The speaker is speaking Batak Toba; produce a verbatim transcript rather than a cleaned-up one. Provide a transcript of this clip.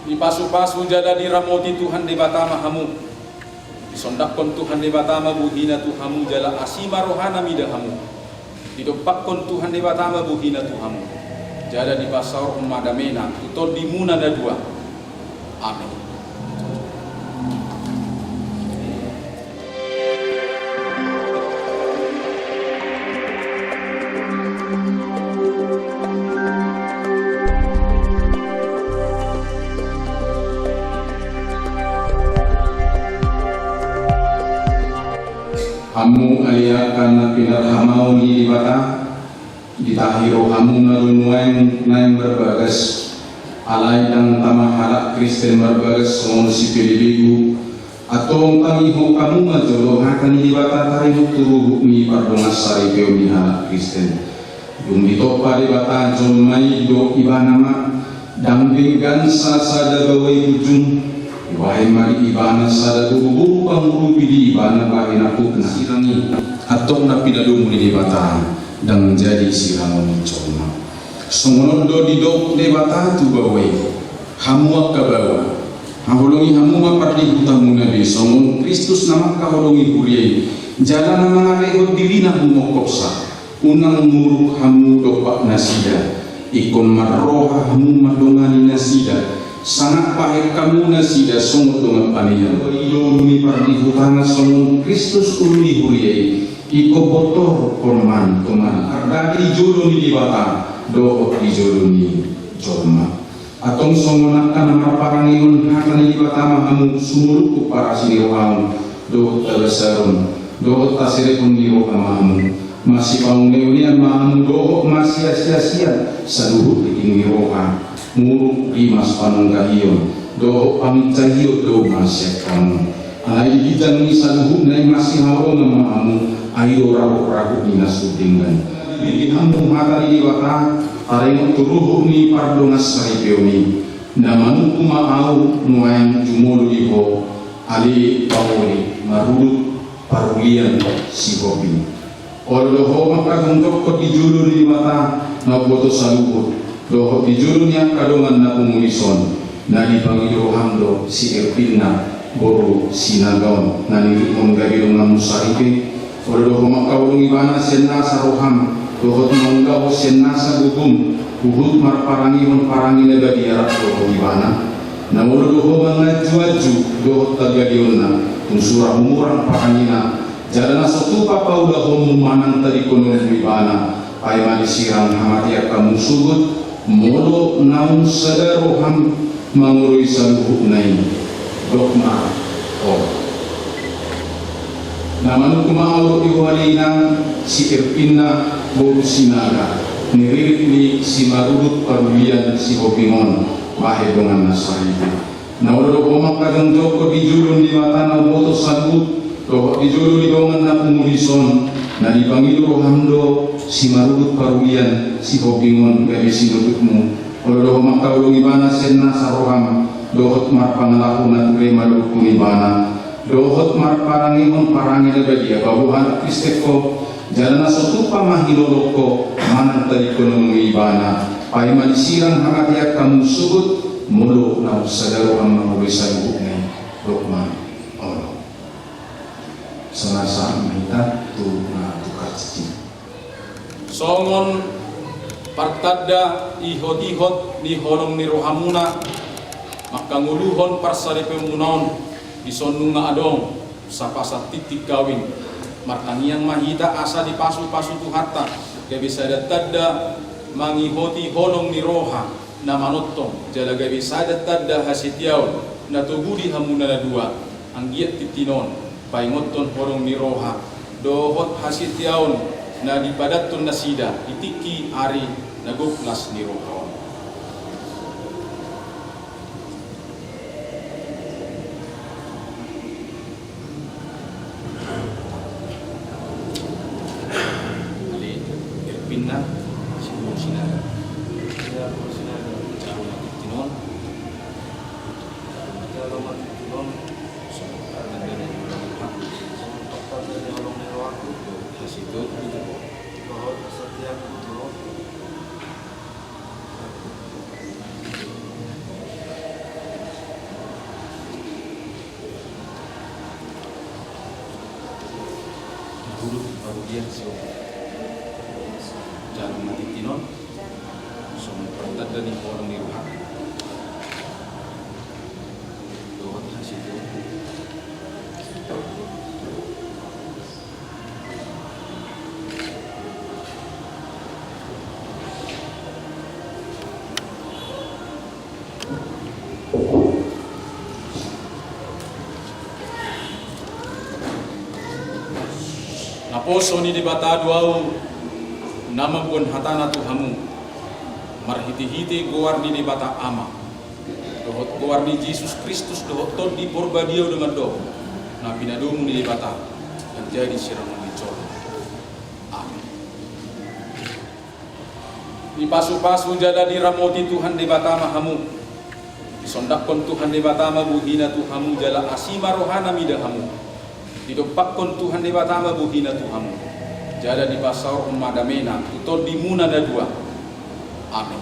Dipasupasu jala diramoti Tuhan Debata ma hamu. Disondanghon Tuhan Debata ma bohina tu hamu jala asi ma rohana mida hamu. Didompakhon Tuhan Debata ma bohina tu hamu. Jala dipasaorhon ma damena tu tondimuna na dua. Amen. Hamu ale angka na pinarhamaon ni Debata, ditahi rohamuna do nuaeng naeng marbagas, alai ndang tama halak Kristen marbagas songon sipelebegu. Antong tangihon hamu ma jolo hata ni Debata taringot tu ruhut ni pardongansaripeon ni halak Kristen. Dung ditompa Debata jolma i, didok Ibana ma, ndang denggan sa sada baoa i gunjung. Dibahen ma di Ibana sada boruboru pangurupi di Ibana bahen angkupna. Sirang i antong na pinadomu ni Debata, ndang jadi sirangon ni jolma. Songon on do didok Debata tu baoa i, hamu angka baoa, haholongi hamu ma pardihutamuna be songon Kristus na mangkaholongi huria i, jala na mangalehon dirina humongkopsa. Unang muruk hamu dompak nasida, ingkon marroha hamu mandongani nasida, sangap bahen hamu nasida songon dongan panean. Ulu ni pardihutana songon Kristus ulu ni huria i, ingkon botohon ma i toman. Mardali di jolo ni Debata dohot di jolo ni jolma. Antong songon angka na marparangehon hata ni Debata ma hamu, sumurungkun parasi ni rohaon dohot tabasaron dohot taserepon ni roha ma hamu. Masipauneunean ma hamu dohot masiasiasian saluhut tingki ni roha, muruk, rimas, panungkahion dohot pangincahion do ma sian hamu. Alai di ginjang ni saluhutna i masihaholongan ma hamu, ai do rahutrahut ni na so denggan. Di hamu hata ni Debata taringot tu ruhut ni pardongansaripeon i. Na manungkun ma ahu nuaeng jumolo di ho, ale pangoli marudut parulian sihombing. Olo do ho mangkajongjonghon di jolo ni Debata na umboto saluhut, dohot di jolo ni angka dongan na pungu dison, na dipangido roham do si Erpinna boru Sinaga on na nilehon gabe donganmu saripe. Olo do ho mangkaholongi ibana sian nasa roham, dohot mangulahon sian nasa gogom, huhut marparangehon parange na badia rap dohot ibana. Na olo do ho manganjuanju dohot tagadeonna, tung sura humurang parangena, jala na so tupa paulahonmu manang tadingkononmu ibana, paima disirang hamatean hamu sogot, molo naung sada roham mangoloi saluhutna i. Dok ma, o. Na manungkun ma ahu di ho ale inang, si Erpinna boru Sinaga, niririt ni si marudut parulian sihombing on, bahen dongan na saripe. Na olo do ho mangkajongjonghon di jolo ni Debata na umboto saluhut, dohot di jolo ni dongan na pungu dison, na dipangido roham do si marudut parulian sihombing on gabe sinututmu. Olo do ho mangkaholongi ibana sian nasa roham, dohot marpangalaho na ture manungkun ibana, dohot marparangehon parange na badia paboa halak Kristen ho, jala na so tupa mangilolong ho manang tadingkononmu ibana, paima disirang hamatean hamu sogot, molo naung sada roham mangoloi saluhutna i. Dok ma, olo. Songon i ma hita tu na tukar cicing. Songon partanda ihotihot ni holong ni rohamuna, mangkangoluhon parsaripeonmuna on, dison nunga adong sapasahat tintin kawin. Martangiang ma hita asa dipasupasu Tuhanta gabe sada tanda mangihoti holong ni roha na manongtong, jala gabe sada tanda hasetiaon na togu di hamuna na dua, anggiat tintin on paingothon holong ni roha dohot hasetiaon na dipadathon nasida di tingki ari na gok las ni roha on. Ale, Erpinna, si boru Sinaga. Ia, boru Sinaga. Jalo ma tintin on. Jalo ma tintin on. Songon partanda ni holong ni rohaku. Songon partanda ni holong ni rohaku. Hasetiaonku tu ho. Dohot hasetiaonku tu ho. Dia sio. Jala mati tinon. Songon pertanda ni holong ni rohana. Dohot hasitu. Naposo ni Debata do ahu na mamboan hatana tu hamu, marhitehite goar ni Debata Ama, dohot goar ni Jesus Kristus, dohot Tondi Porbadia do mandok, na pinadomu ni Debata, manjadi sirangon ni jolma. Amen. Dipasupasu jala diramoti Tuhan Debata ma hamu. Disondanghon Tuhan Debata ma bohina tu hamu jala asi ma rohana mida hamu. Didompakhon Tuhan Debata ma bohina tu hamu. Jala dipasaorhon ma damena tu tondimuna na dua. Amen.